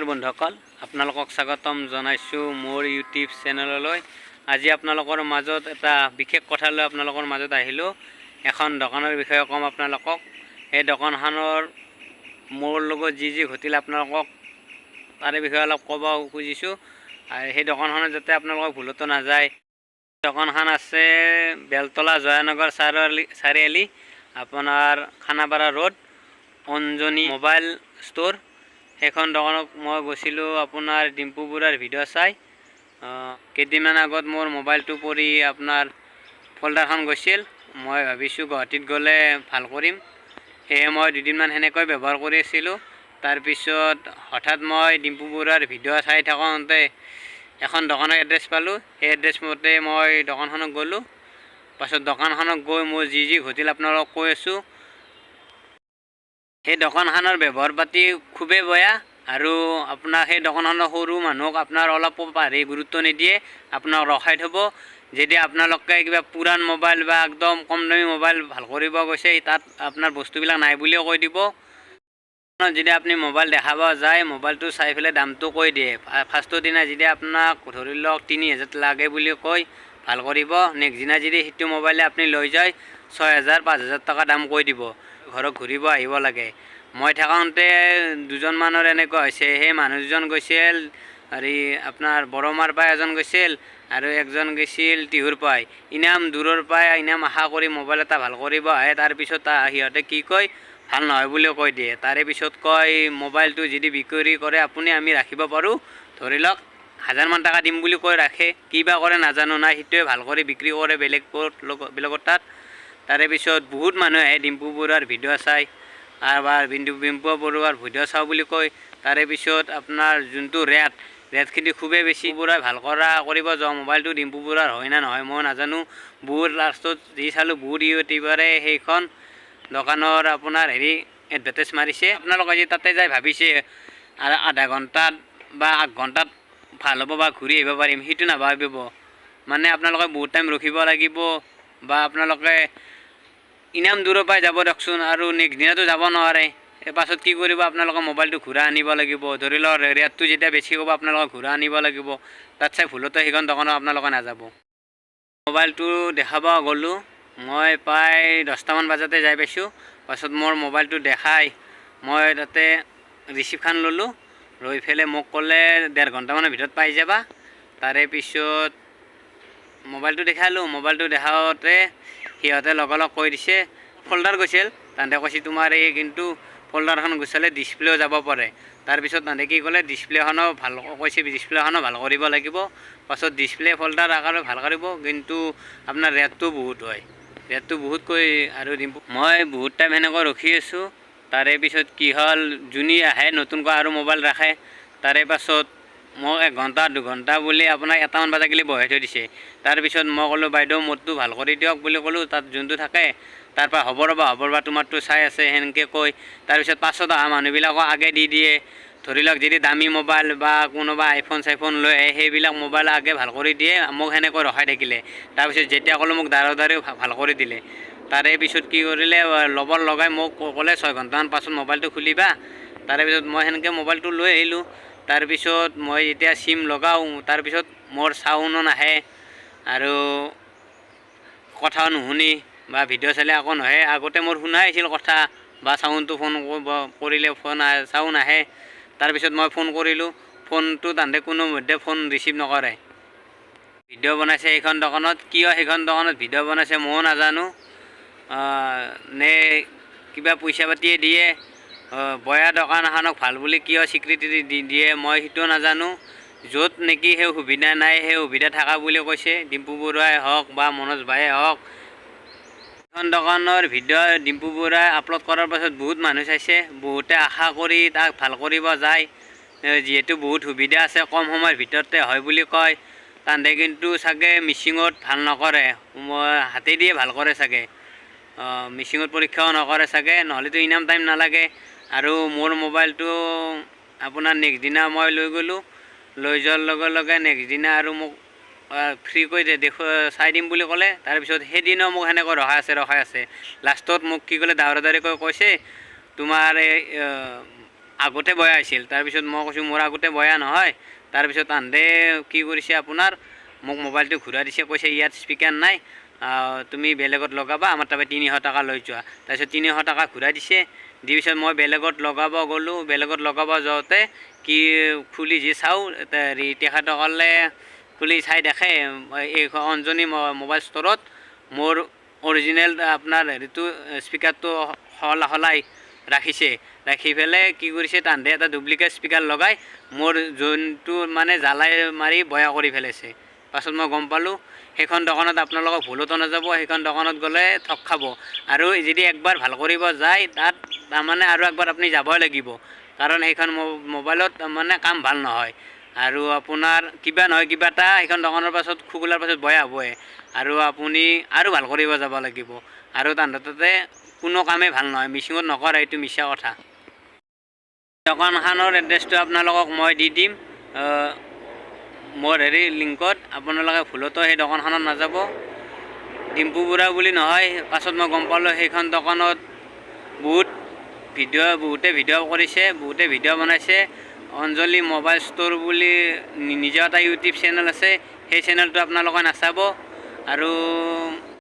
বন্ধুসকল, আপোনালোকক স্বাগতম জনাইছোঁ মোৰ ইউটিউব চেনেললৈ। আজি আপোনালোকৰ মাজত এটা বিশেষ কথা লৈ আপোনালোকৰ মাজত আহিলোঁ। এখন দোকানৰ বিষয়ে ক'ম আপোনালোকক। সেই দোকানখনৰ মোৰ লগত যি যি ঘটিল, আপোনালোকক তাৰে বিষয়ে অলপ ক'ব খুজিছোঁ আৰু সেই দোকানখনত যাতে আপোনালোকক ভুলতো নাযায়। দোকানখন আছে বেলতলা জয়ানগৰ চাৰিআলি, আপোনাৰ Khanapara road, Anjani mobile store. সেইখন দোকানত মই গৈছিলোঁ আপোনাৰ ডিম্পু বৰুৱাৰ ভিডিঅ' চাই। কেইদিনমান আগত মোৰ মোবাইলটো পৰি আপোনাৰ ফল্ডাৰখন গৈছিল। মই ভাবিছোঁ গুৱাহাটীত গ'লে ভাল কৰিম। সেয়ে মই দুদিনমান সেনেকৈ ব্যৱহাৰ কৰি আছিলোঁ। তাৰপিছত হঠাৎ মই ডিম্পু বৰুৱাৰ ভিডিঅ' চাই থাকোঁতে এখন দোকানৰ এড্ৰেছ পালোঁ। সেই এড্ৰেছ মতে মই দোকানখনত গ'লোঁ। পাছত দোকানখনত গৈ মোৰ যি যি ঘটিল, আপোনালোকক কৈ আছোঁ। সেই দোকানখনৰ ব্যৱহাৰ পাতি খুবেই বেয়া আৰু আপোনাৰ সেই দোকানখনৰ সৰু মানুহক আপোনাৰ অলপো হেৰি গুৰুত্ব নিদিয়ে, আপোনাক ৰখাই থ'ব। যেতিয়া আপোনালোকে কিবা পুৰাণ মোবাইল বা একদম কম দামী মোবাইল ভাল কৰিব গৈছে, তাত আপোনাৰ বস্তুবিলাক নাই বুলিও কৈ দিব। যেতিয়া আপুনি মোবাইল দেখাব যায়, মোবাইলটো চাই পেলাই দামটো কৈ দিয়ে। ফাৰ্ষ্টৰ দিনা যেতিয়া আপোনাক ধৰি লওক 3000 লাগে বুলি কৈ ভাল কৰিব, নেক্সট দিনা যদি সেইটো মোবাইলে আপুনি লৈ যায়, 6000, 5000 টকা দাম কৈ দিব। ঘৰত ঘূৰিব আহিব লাগে। মই থাকোঁতে দুজনমানৰ এনেকুৱা হৈছে। সেই মানুহ দুজন গৈছিল হেৰি আপোনাৰ বৰমাৰ পৰা এজন গৈছিল আৰু একজন গৈছিল টিহুৰ পৰাই। ইনাম দূৰৰ পৰাই ইনাম আশা কৰি মোবাইল এটা ভাল কৰিব আহে। তাৰপিছত সিহঁতে কি কয়, ভাল নহয় বুলিও কৈ দিয়ে। তাৰে পিছত কয়, মোবাইলটো যদি বিক্ৰী কৰে আপুনি, আমি ৰাখিব পাৰোঁ, ধৰি লওক হাজাৰমান টকা দিম বুলি কৈ ৰাখে। কিবা কৰে নাজানো নাই, সেইটোৱে ভাল কৰি বিক্ৰী কৰে বেলেগ বেলেগৰ তাত। তাৰে পিছত বহুত মানুহ আহে ডিম্পু বৰুৱাৰ ভিডিঅ' চাই আৰু বা ডিম্পু বৰুৱাৰ ভিডিঅ' চাওঁ বুলি কয়। তাৰে পিছত আপোনাৰ যোনটো ৰেট, ৰেটখিনি খুবেই বেছি। বৰুৱাই ভাল কৰা কৰিব যাওঁ মোবাইলটো ডিম্পু বৰুৱাৰ হয় নে নহয় মই নাজানো। বহুত লাষ্টত যি চালোঁ, বহুত ইউটিউবাৰে সেইখন দোকানৰ আপোনাৰ হেৰি এডভাৰটাইজ মাৰিছে। আপোনালোকে যদি তাতে যাই ভাবিছে আৰু আধা ঘণ্টাত বা 8 ঘণ্টাত ভাল হ'ব বা ঘূৰি আহিব পাৰিম, সেইটো নাভাবিব। মানে আপোনালোকে বহুত টাইম ৰখিব লাগিব বা আপোনালোকে ইনাম দূৰৰ পৰাই যাব দিয়কচোন আৰু নেক্সট দিনাতো যাব নোৱাৰে। পাছত কি কৰিব? আপোনালোকে মোবাইলটো ঘূৰাই আনিব লাগিব। ধৰি লওক ৰেটটো যেতিয়া বেছি হ'ব, আপোনালোকে ঘূৰাই আনিব লাগিব। তাত চাই ভুলতে সেইখন দোকানত আপোনালোকে নাযাব। মোবাইলটো দেখাব গ'লোঁ মই, প্ৰায় 10টামান বজাতে যাই পাইছোঁ। পাছত মোৰ মোবাইলটো দেখাই মই তাতে ৰিচিপ্টখন ল'লোঁ। লৈ পেলাই মোক ক'লে, ডেৰ ঘণ্টামানৰ ভিতৰত পাই যাবা। তাৰে পিছত মোবাইলটো দেখালোঁ। মোবাইলটো দেখাওঁতে সিহঁতে লগালগ কৈ দিছে, ফল্ডাৰ গৈছিল। তাহাঁতে কৈছে, তোমাৰ এই কিন্তু ফল্ডাৰখন গুচালে ডিছপ্লেও যাব পাৰে। তাৰপিছত তাহাঁতে কি ক'লে, ডিছপ্লেখনো ভাল কৈছে, ডিছপ্লেখনো ভাল কৰিব লাগিব। পাছত ডিছপ্লে ফল্ডাৰ আকাৰে ভাল কৰিব, কিন্তু আপোনাৰ ৰেটটো বহুত হয়, ৰেটটো বহুত কৈ। আৰু মই বহুত টাইম সেনেকৈ ৰখি আছোঁ। তাৰে পিছত কি হ'ল, যোনে আহে নতুনকৈ আৰু মোবাইল ৰাখে। তাৰে পাছত মোক 1 ঘণ্টা 2 ঘণ্টা বুলি আপোনাক 1টামান বজাত গ'লে বহাই থৈ দিছে। তাৰপিছত মই ক'লোঁ, বাইদেউ, মোৰটো ভাল কৰি দিয়ক বুলি ক'লোঁ। তাত যোনটো থাকে, তাৰপৰা হ'ব ৰ'বা, হ'ব ৰ'বা, তোমাৰটো চাই আছে, সেনেকৈ কৈ। তাৰপিছত পাছত অহা মানুহবিলাকক আগে দি দিয়ে। ধৰি লওক যদি দামী মোবাইল বা কোনোবা আইফোন চাইফোন লৈ আহে, সেইবিলাক মোবাইল আগে ভাল কৰি দিয়ে। মোক সেনেকৈ ৰখাই থাকিলে। তাৰপিছত যেতিয়া ক'লোঁ, মোক দাঁড়ো দাঁড়ো ভাল কৰি দিলে। তাৰে পিছত কি কৰিলে, লবৰ লগাই মোক ক'লে, 6 ঘণ্টামান পাছত মোবাইলটো খুলিবা। তাৰে পিছত মই সেনেকৈ মোবাইলটো লৈ আহিলোঁ। তাৰপিছত মই যেতিয়া চিম লগাওঁ, তাৰপিছত মোৰ চাউণ্ডো নাহে আৰু কথাও নুশুনি বা ভিডিঅ' চালে আকৌ নাহে। আগতে মোৰ শুনাই আহিছিল কথা বা চাউণ্ডটো, ফোন কৰিলে ফোন চাউণ্ড আহে। তাৰপিছত মই ফোন কৰিলোঁ, ফোনটো তাহাঁতে কোনোমধ্যে ফোন ৰিচিভ নকৰে। ভিডিঅ' বনাইছে সেইখন দোকানত, কিয় সেইখন দোকানত ভিডিঅ' বনাইছে ময়ো নাজানো। নে কিবা পইচা পাতিয়ে দিয়ে? বয়া দোকান এখনক ভাল বুলি কিয় স্বীকৃতি দি দিয়ে, মই সেইটোও নাজানো। য'ত নেকি সেই সুবিধা নাই, সেই সুবিধা থকা বুলি কৈছে, ডিম্পু বৰুৱাই হওক বা মনোজ ভায়ে হওক। এখন দোকানৰ ভিডিঅ' ডিম্পু বৰুৱাই আপলোড কৰাৰ পাছত বহুত মানুহ চাইছে। বহুতে আশা কৰি তাক ভাল কৰিব যায়, যিহেতু বহুত সুবিধা আছে, কম সময়ৰ ভিতৰতে হয় বুলি কয়। তাহাঁতে কিন্তু চাগে মিচিঙত ভাল নকৰে, মই হাতেদিয়ে ভাল কৰে চাগে। মিচিঙত পৰীক্ষাও নকৰে চাগে, নহ'লেতো ইমান টাইম নালাগে। আৰু মোৰ মোবাইলটো আপোনাৰ নেক্সট দিনা মই লৈ গ'লোঁ। লৈ যোৱাৰ লগে লগে নেক্সট দিনা আৰু মোক ফ্ৰীকৈ দেখুৱাই চাই দিম বুলি ক'লে। তাৰপিছত সেইদিনাও মোক সেনেকৈ ৰখাই আছে, ৰখাই আছে। লাষ্টত মোক কি ক'লে, দাউৰা দাউৰিকৈ কৈছে, তোমাৰ এই আগতে বয়া হৈছিল। তাৰপিছত মই কৈছোঁ মোৰ আগতে বয়া নহয়। তাৰপিছত তাহাঁতে কি কৰিছে, আপোনাৰ মোক মোবাইলটো ঘূৰাই দিছে। কৈছে ইয়াত স্পীকাৰ নাই, তুমি বেলেগত লগাবা, আমাৰ তাৰপৰা 300 টকা লৈ যোৱা। তাৰপিছত 300 টকা ঘূৰাই দিছে। দি পিছত মই বেলেগত লগাব গ'লোঁ। বেলেগত লগাব যাওঁতে কি খুলি যি চাওঁ, হেৰি তেখেতসকলে খুলি চাই দেখে, এই অঞ্জনী মোবাইল ষ্ট'ৰত মোৰ অৰিজিনেল আপোনাৰ হেৰিটো স্পীকাৰটো সলাই ৰাখিছে। ৰাখি পেলাই কি কৰিছে, তাহাঁতে এটা ডুপ্লিকেট স্পীকাৰ লগাই মোৰ যোনটো মানে জ্বালাই মাৰি বয়া কৰি পেলাইছে। পাছত মই গম পালোঁ, সেইখন দোকানত আপোনালোকক ভুলতো নাযাব। সেইখন দোকানত গ'লে ঠগ খাব। আৰু যদি একবাৰ ভাল কৰিব যায় তাত, তাৰমানে আৰু একবাৰ আপুনি যাবই লাগিব, কাৰণ সেইখন মোবাইলত মানে কাম ভাল নহয়। আৰু আপোনাৰ কিবা নহয় কিবা এটা সেইখন দোকানৰ পাছত খোলাৰ পাছত বয়া হ'বই আৰু আপুনি আৰু ভাল কৰিব যাব লাগিব। আৰু তাহাঁতৰ তাতে কোনো কামেই ভাল নহয়, মিচিঙত নকৰে, এইটো মিছা কথা। দোকানখনৰ এড্ৰেছটো আপোনালোকক মই দি দিম মোৰ হেৰি লিংকত। আপোনালোকে ভুলতো সেই দোকানখনত নাযাব। ডিম্পু বৰা বুলি নহয়, পাছত মই গম পালোঁ সেইখন দোকানত বহুত ভিডিঅ', বহুতে ভিডিঅ' কৰিছে, বহুতে ভিডিঅ' বনাইছে। অঞ্জলি মোবাইল ষ্ট'ৰ বুলি নিজৰ এটা ইউটিউব চেনেল আছে, সেই চেনেলটো আপোনালোকে নাচাব। আৰু